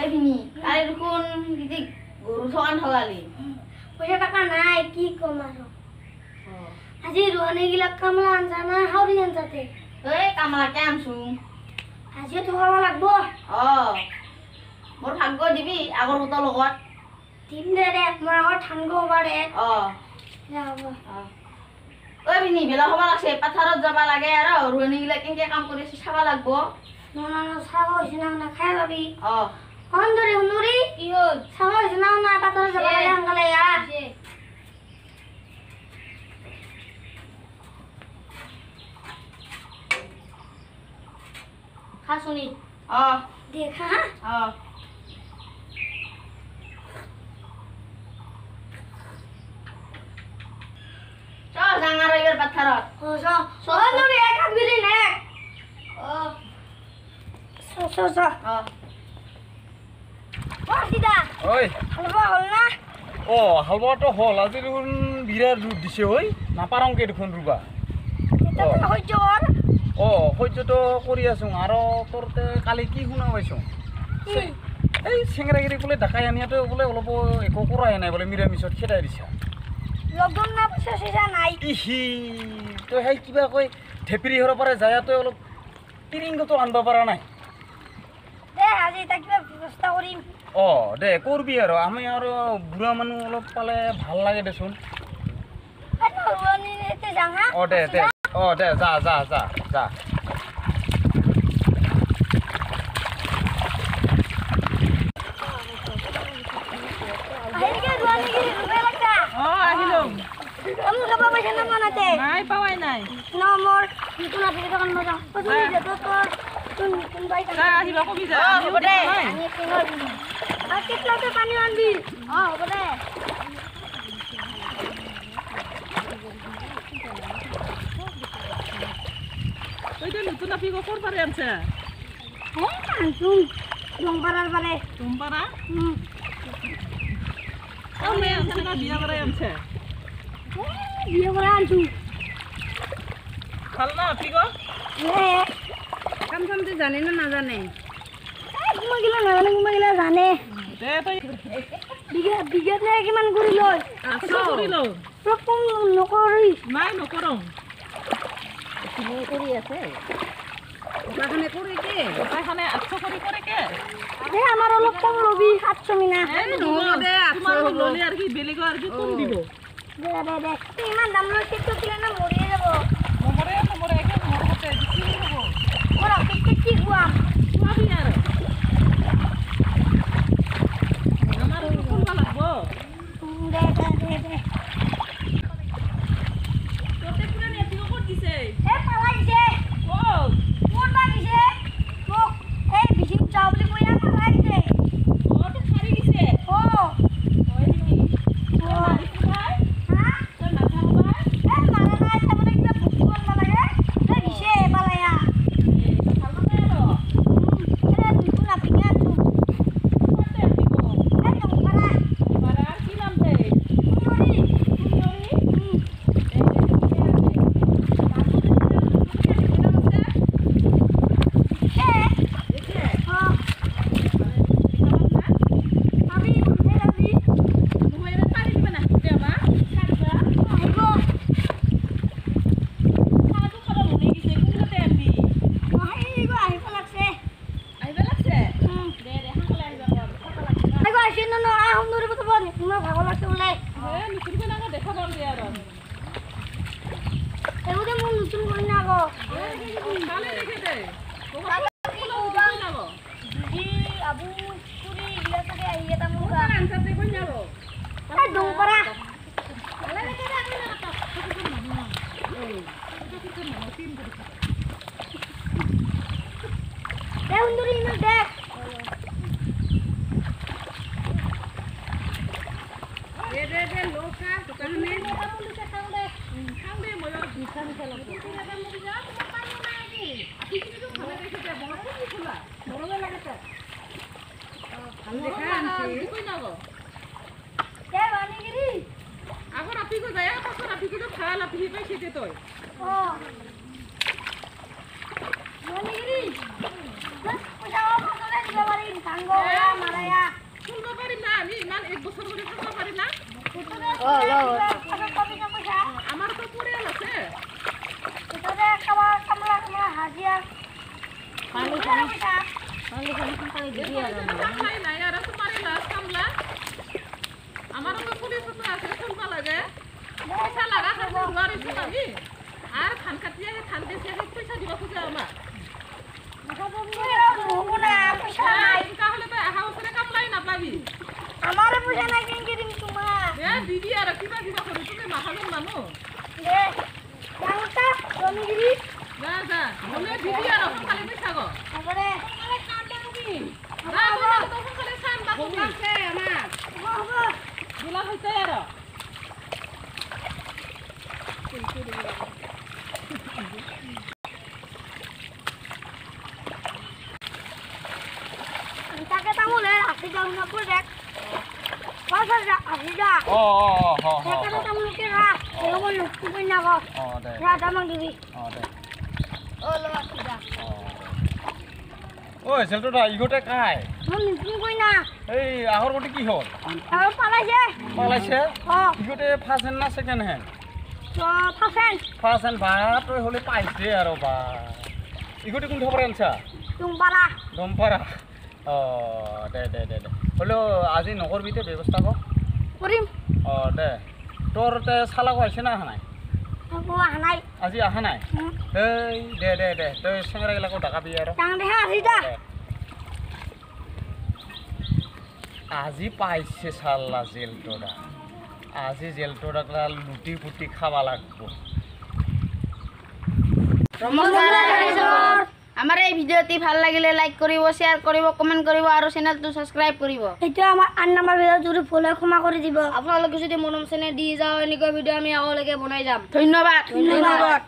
এই ভিনি কালি দেখোন গৰু থকান ঠগালি। পইচা টকা নাই কি কম আৰু। আজি ৰোৱনীগিলাক কামলা আনছা না হাউৰি আনছাতে? এই কামলাকে আনছো। আজিও থকাব লাগব। অ মোৰ ভাগ্য দিবি আগৰ গোটৰ লগত। দিম দে দে, মোৰ আগৰ ধান গব দে। অ হ'ব। ঐ ভিনি বেলা হ'ব লাগছে, পথাৰত যাব লাগে আৰু ৰোৱনীগিলাক কেনেকে কাম কৰি আছে চাব লাগব। না না না চাব হৈছে না না খাই পাবি। অ সুন্দৰী সুন্দৰী কি হ'ল? চাব হৈছে না না পথাৰত যাব লাগে সোনকালে আহ। খাচুনি। অ দেখা। অ ডাঙৰ এইবাৰ পথাৰত। অ চ সুন্দৰী এক হাত বিলি নে। অ চ চ চ। অ অ দিদা ঐ হালবোৱা হ'ল না? অ হালবোৱাটো হ'ল। আজি দেখোন বিৰাট ৰ'দ দিছে ঐ, নাপাৰংকে দেখোন ৰুবা। সহ্য কৰ। অ সহ্যটো কৰি আছো আৰু। তোৰতে কালি কি শুনা পাইছো, এই চেংৰাগিৰি বোলে ডাকাই আনিয়াতে বোলে অলপ একো কৰাই নাই বোলে, নিৰামিষত খেদাই দিছা। লকডাউন না পইচা চইচা নাই। ইহি তই সেই কিবা কৈ ঢেপিৰিহৰ পৰা যায় তই অলপ তিৰিংগটো আনব পৰা নাই। দে আজি এটা কিবা ব্যৱস্থা কৰিম। অ দে কৰবি আৰু, আমি আৰু বুঢ়া মানুহ অলপ পালে ভাল লাগে দেচোন। অ দে দে, অ দে যা যা যা যা। নাই পাৱাই নাই। মোৰ নতুন আপিৰ দোকান মজা। নতুন বাইক আহিবা কবি যা। হ'ব দে। কেটলাতে পানী আনবি। অ হ'ব দে। তইতো নতুন আপি ক'ৰ পাৰে আনছা? আনছো ডোমপাৰাৰ পাৰে। ডোমপাৰা? আনছে না বিয়া কৰাই আনছে? বিয়া কৰাই আনছো। ভাল না আপি গ? কাম চামটো জানে না নাজানে? কোনোবাগিলা নাজানে, কোনোবাগিলা জানে। বিঘাত কিমান কৰি লয়? অলপ কম নকৰি? নাই নকৰোঁ। কৰি আছে গোটাখনে কৰে কে? গোটাখনে 800 কৰি কৰে কে? দে আমাৰ অলপ কম ল'বি, 700 মিনা। নহ'ব দে, 800 ল'লে আৰু কি বেলেগৰ আৰু কি কম দিব? দে দে দে, ইমান দাম লৈ খেতিটো দিলে না মৰিয়ে যাব। নমৰে নমৰে, একে মৰমতে বেছি হ'ব। মোৰ অফিচত কি খুৱাম? খুৱাবি আৰু আমাৰ খুৱাব লাগব। দে দে দে দে। তোতে পুৰাণী আপি ক'ত দিছে? এ পালাই দিছে। ক'ত? ক'ত বা দিছে? মোক এই বিচিত যাওঁ বুলি কৈ পালাই দিছে। অ তোক সাৰি দিছে? অ। হয় নেকি? অ। হা? তই নাথাকবা? এ মাৰা নাই, তাৰমানে কিবা বস্তু আনব লাগে। এ দিছে পালাইয়া। ভাল নহয় আৰু। এ নতুন আপিকে আনছো। ক'তে আপি ক? এ টংপাৰা। পাৰাৰ কি নাম দে? সুন্দৰী। সুন্দৰী? উম। এই ঠিকে আছে। এ অ পাবি, এই যাবি। আহিব। আহিব, আহিব লাগছে। উম। আহিব আহিছে ন আহ সুন্দৰী বস্তু ইমান ভাগৰ লাগছে বোলে। এইবোৰে মোৰ নতুন কইনা আকৌ। দিদি আবু খুৰী এইগিলা চাগে আহি এটা মোৰ এই ডোংপাৰা। দে সুন্দৰী ইমান দেখ। দে বাণীগিৰি। আগৰ আপিকো যায়, পাছৰ আপিকো ভাল আপি পাইছে দে তই। অ বাণীগিৰি, পইচা দিব পাৰিম। এক বছৰ কৰি থাকিব পাৰি না। আমাৰতো পৰিয়াল আছে। নাই আৰু তোমাৰে লাজ কামলা। আমাৰতো পুলিচ আছে, চলব লাগে, পইচা লাগা নোৱাৰিছোঁ আমি। আৰু ধান কাটি আহি ধান বেচি আহি পইচা দিব খোজে আমাক। এনেকা হ'লে তই অহা বছৰে কামলাই নাপাবি। আমাৰো পইচা নাই, কেনেকে দিম তোমাক? দে দিবি আৰু কিবা কিবা কৰি, তুমি মাহাজন মানুহ। দে ডাঙৰটা জমিগিৰি। যা যা, হ'লে দিবি আৰু সোনকালে পইচা গ। হ'ব দে। যা তই সোনকালে চাম বা হ'ব হ'ব। দিলা হৈছে আৰু। তাকে তামোল ৰাখি যাওঁ নকৰি দেখ। আসি যা। অ অ অ হ হ। তাকে তামোলকে ৰাখ, এইবোৰ নকৰি কৰি নাক। অ দে। ৰাখ, আমাক দিবি। অ দে। অ ল আসি যা। ঐ চেলটোদা, ইগোতে কাই? মই নতুন কৰি না। এই আহৰ গতি কি হ'ল? আৰু পালাইছে। পালাইছে? অ। ইগোতে ফাৰ্ষ্ট হেণ্ড না second hand? First hand. First hand বা তই হ'লে পাইছে আৰু বা। ইগোতে কোন খবৰ আনছা? তুমপাৰা। দমপাৰা। অ দে দে দে দে, হ'লেও আজি নকৰবি দে, ব্যৱস্থা কৰ। কৰিম। অ দে, তোৰ তে চালাকো আহিছে না অহা নাই? অহা নাই। আজি অহা নাই? এই দে দে দে, তই চেঙেৰাগিলাকো ডাকাবি আৰু। ডাঙৰ দেখা আজি দা। আজি পাইছে চাল্লা জেলটোৰা। আজি জেলটোৰাক লুটি পুটি খাবা লাগব। নমস্কাৰ। আমাৰ এই ভিডিঅ'টি ভাল লাগিলে লাইক কৰিব, শ্বেয়াৰ কৰিব, কমেণ্ট কৰিব আৰু চেনেলটো ছাবস্ক্ৰাইব কৰিব। এইটো আমাৰ 8 নম্বৰ ভিডিঅ', যদি ভুল হয় ক্ষমা কৰি দিব। আপোনালোকে যদি মৰম চেনেহ দি যাওঁ, এনেকুৱা ভিডিঅ' আমি আগলৈকে বনাই যাম। ধন্যবাদ। ধন্যবাদ।